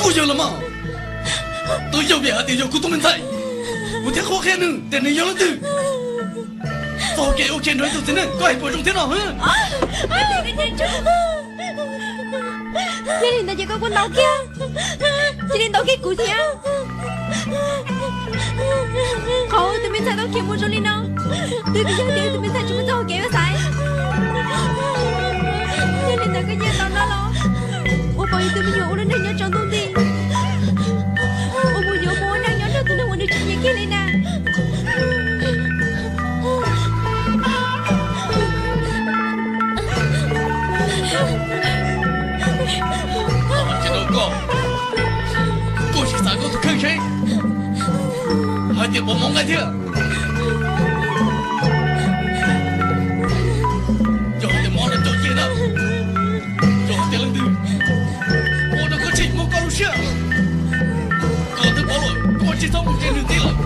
Kuj yog los mas, twb yog vim hais tias yog kuv tus me ntxhais, kuv thiaj qhuab qhia nws tias nws yog leej twg. Txoj hau kev ua ke nrog ib tug txiv neej koj hais puas zoo thiab no? Yog li ntawd ces koj kuj ntaus kiag, cia li ntaus kiag kuv thiab. Qhov wb tus me ntxhais tau khiav mus zoo li no, twb vim yog tias wb tus me ntxhais tsis muaj txoj hau kev ua xaiv. Yog li ntawd koj nyiaj tau no los ua pom yus tus me nyuam ua lub neej nyob tsaus ntuj nti, ua mus yuav mus ua neej nyob nrog tus neeg uas nws tsis nyiam kiag li na. Koj, koj sim xav koj tus kheej seb hais tias puas mob nqaij thiab. Yog hais tias mob no coj cia na, yog hais tias leej twg ua rau koj tsis muaj koj lub siab, koj twb paub lawm, koj tsis txhob mus qhia nws thiab lawm.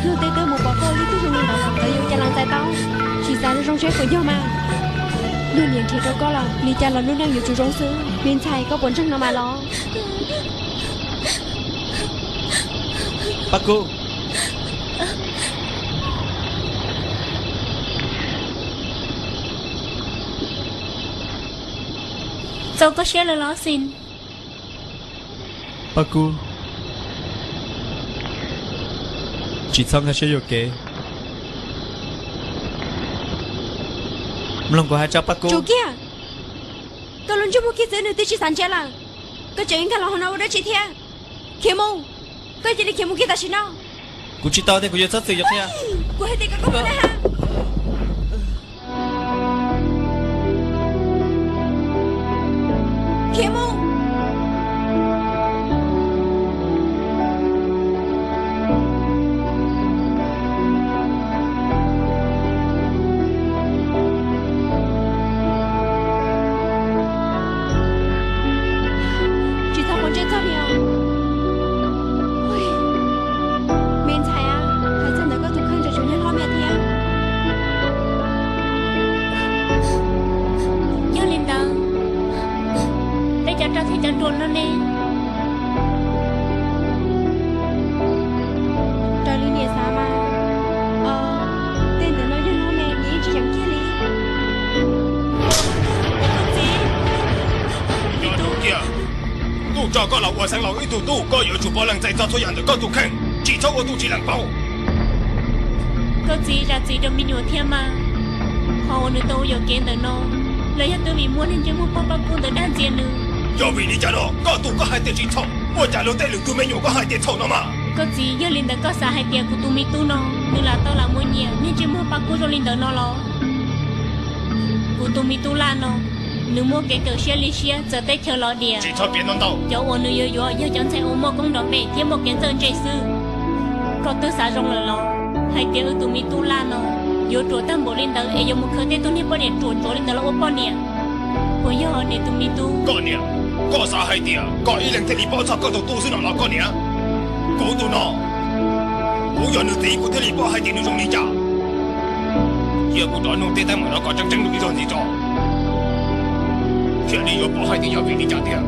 Luag tej twb mus pom koj ua li tib zoo li ntawd los lawv yuav ua cas los txais tau. Sim xav zoo zoo seb puas yog mas. Luag niam nrhiav rau koj los li cas los lub neej yuav tsum zoo xwb. Me ntxhais, koj puas ntseeg no mas los? Paj Kub. Txaus koj siab lawm los Xis? Paj Kub, tsis txhob nkag siab yuam kev. Mloog kuv hais tso Paj Kub. Tsum kiag! Koj lub ntsej muag khib txwv nws twb tsis xav ntsia lawm, koj tseem nkag los hauv no ua dab tsi thiab? Khiav mus! Koj cia li khiav mus kiag tam sim no! Kuv tsis tau tias kuv yuav txhob txwm yuav qhia. Kuv hais tias kom koj mus na ha. Khiav mus! Tsis txhob quav ntsej txog li os. Me ntxhais, hais txog ntawm koj tus kheej tseem tshuav niag hlob me thiab. Yog li ntawd, peb cov roj thiab cov nruas no ne? Raws li niam xav mas, tej ntawm no yog hlob me, niam yeej tsis yeem kiag li. Tub, tso koj los ua xeev laus ib tug tub, koj yuav tsum paub lees txais txog txhua yam ntawm koj tus kheej, tsis txhob ua tus tsis lees paub. Koj txiv zam txim rau me nyuam thiab mas, qhov uas nws tau ua yuam kev ntawm no los yog twb vim muaj neeg ntsej muag pog Paj Kub ntawd dag ntxias nws. Yog vim li cas no koj tus koj hais tias tsis txhaum, ua cas luag tej lwm tus me nyuam koj hais tias txhaum no mas? Koj txiv, yog li ntawd koj xav hais tias kuv tus me tub no nws lam tau lam muaj nyiam neeg ntsej muag Paj Kub zoo li ntawd no los? Kuv tus me tub Laj no, nws muaj kev kawm siab li siab txawv teb chaws los diam. Tsis txhob piav ntau ntau. Cov uas nws yuav yuav yog cov ntxhais uas muaj koob nrov pem thiab muaj kev txawj ntse xwb. Koj twb xav zoo lawm los hais tias wb tus me tub Laj no yuav ruam tag npaum li ntawd es yuav mus khaws tej tug niag poj niam ruam tsuav li ntawd los ua poj niam? Puas yog niam tus me tub? Koj niam, koj xav hais tias koj ib leeg thiaj li paub txog koj tus tub xwb no los koj niam? Kuv tus no, kuv yog nws txiv kuv thiaj li paub hais tias nws zoo li cas. Cia kuv rov nug tej teeb meem no kom tseeb tseeb lus zog ntxiv tso, thiaj li yuav paub hais tias yog vim li cas tiag.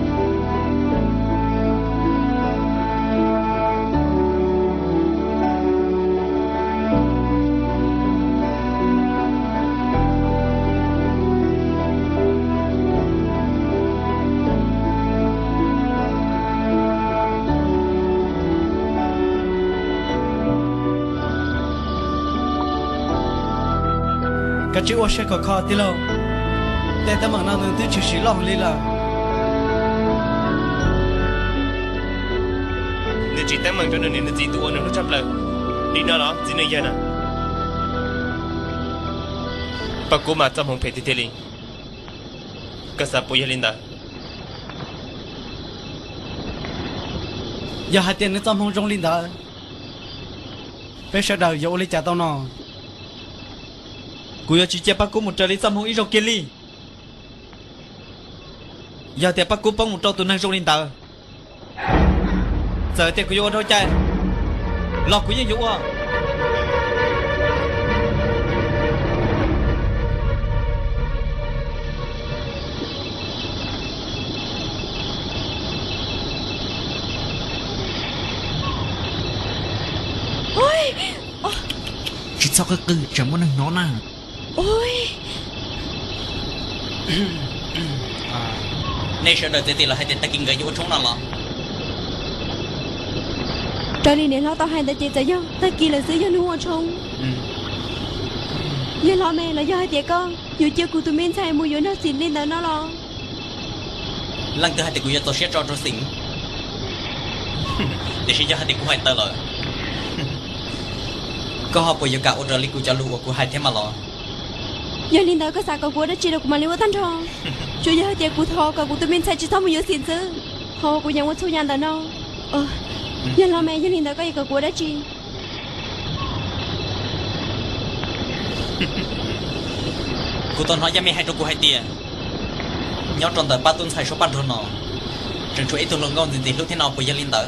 Koj tsis ua siab khov kho tij laug, tej teeb meem no nws twb tshwm sim loj heev li lawm. Nws tsim teeb meem rau nws niam nws txiv tus uas nws hlub tshaj plaws li no los txiv neej yawg na. Paj Kub mas txoj hmoov phem tiag tiag li. Koj xav puas yog li ntawd? Yog hais tias nws txoj hmoov zoo li ntawd, Peb sawv daws yuav ua li cas tau no? Kuv yuav tsis cia Paj Kub mus raws li txoj hmoo ib zaug kiag li. Yog tias Paj Kub poob mus rau tus neeg zoo li ntawd, txawm tias kuv yuav ua dhau cai los kuv yeej yuav ua. Tsis txhob qw qw, tsam muaj neeg hnov na. Nej sawv daws txiav txim los hais tias tag kis nkawd yuav ua tshoob no los? Raws li niam hlob tau hais ntawd ces txawm yog tag kis lawm xwb, yog hnub ua tshoob. Yawg hlob me, los yog hais tias koj yuav cia kuv tus me ntxhais mus yuav nraug Xim li ntawd no los? Leej twg hais tias kuv yuav txaus siab tso rau Xim? Tiam sis yog hais tias kuv hais tawm lawm, koj ho puas yuav kam ua raws li kuv cov lus uas kuv hais thiab mas los? Yog li ntawd koj xav kom kuv ua dab tsi los kuv mam li ua tag nrho. Tsuas yog hais tias kuv thov kom kuv tus me ntxhais tsis txhob mus yuav Xim xwb, ho kuv yeej ua txhua yam ntawm no. Yawg hlob me, yog li ntawd koj yuav kom kuv ua dab tsi? Kuv tau hnov Yaj Mej hais rau kuv hais tias nyob rau ntawm pab tub ntxhais Suav Paj Nraug no tseem tshuav ib tug hluas nkauj ntxim ntxim hlub thiab no, puas yog li ntawd?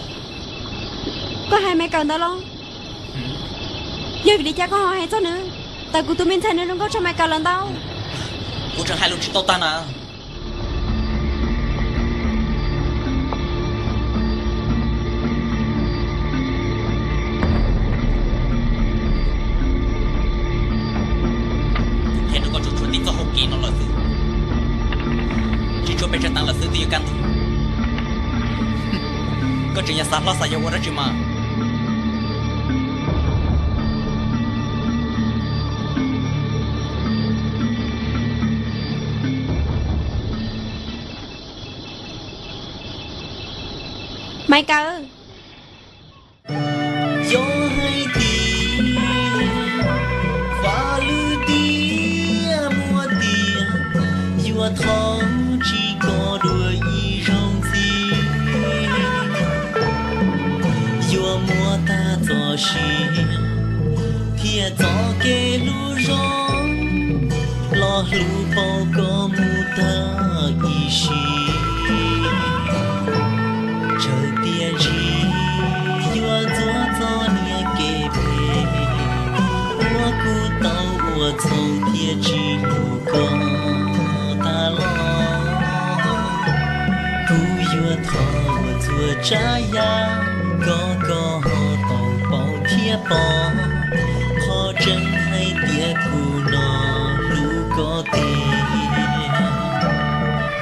Koj hais Maiv Kawm ntawd los? Yog vim li cas koj ho hais txog nws? Tawm kuv tus me ntxhais nws zoo nkauj tshaj Maiv Kawm lawm ntau. Kuv tseem hais lus tsis tau tag na. Qhia rau koj tsuas tshuav tib txoj hau kev no lawm xwb, tsis tshuav pes tsawg teev lawm xwb twb yuav kaj ntug. Koj tseem yuav xav hlob xav yau ua dab tsi mas? Maiv Kawm. Yog hais tias faj lwm tiam muaj tiam, yuav thov tsis koj dua ib zaug ntxiv. Yuav muaj tag txoj sia thiab txoj kev hlub zoo los hlub pauv koj mus tag ib sim. Tsawg tiam ntsis yuav ntxuav txoj niag kev phem uas kuv tau ua txhaum thiab tsis hlub koj tas los. Kuv yuav thov ua txhua tsav yam kom koj ho tau paub thiab pom qhov tseeb hais tias kuv no hlub koj tiag.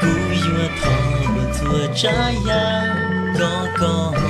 Kuv yuav thov ua txhua tsav yam kom koj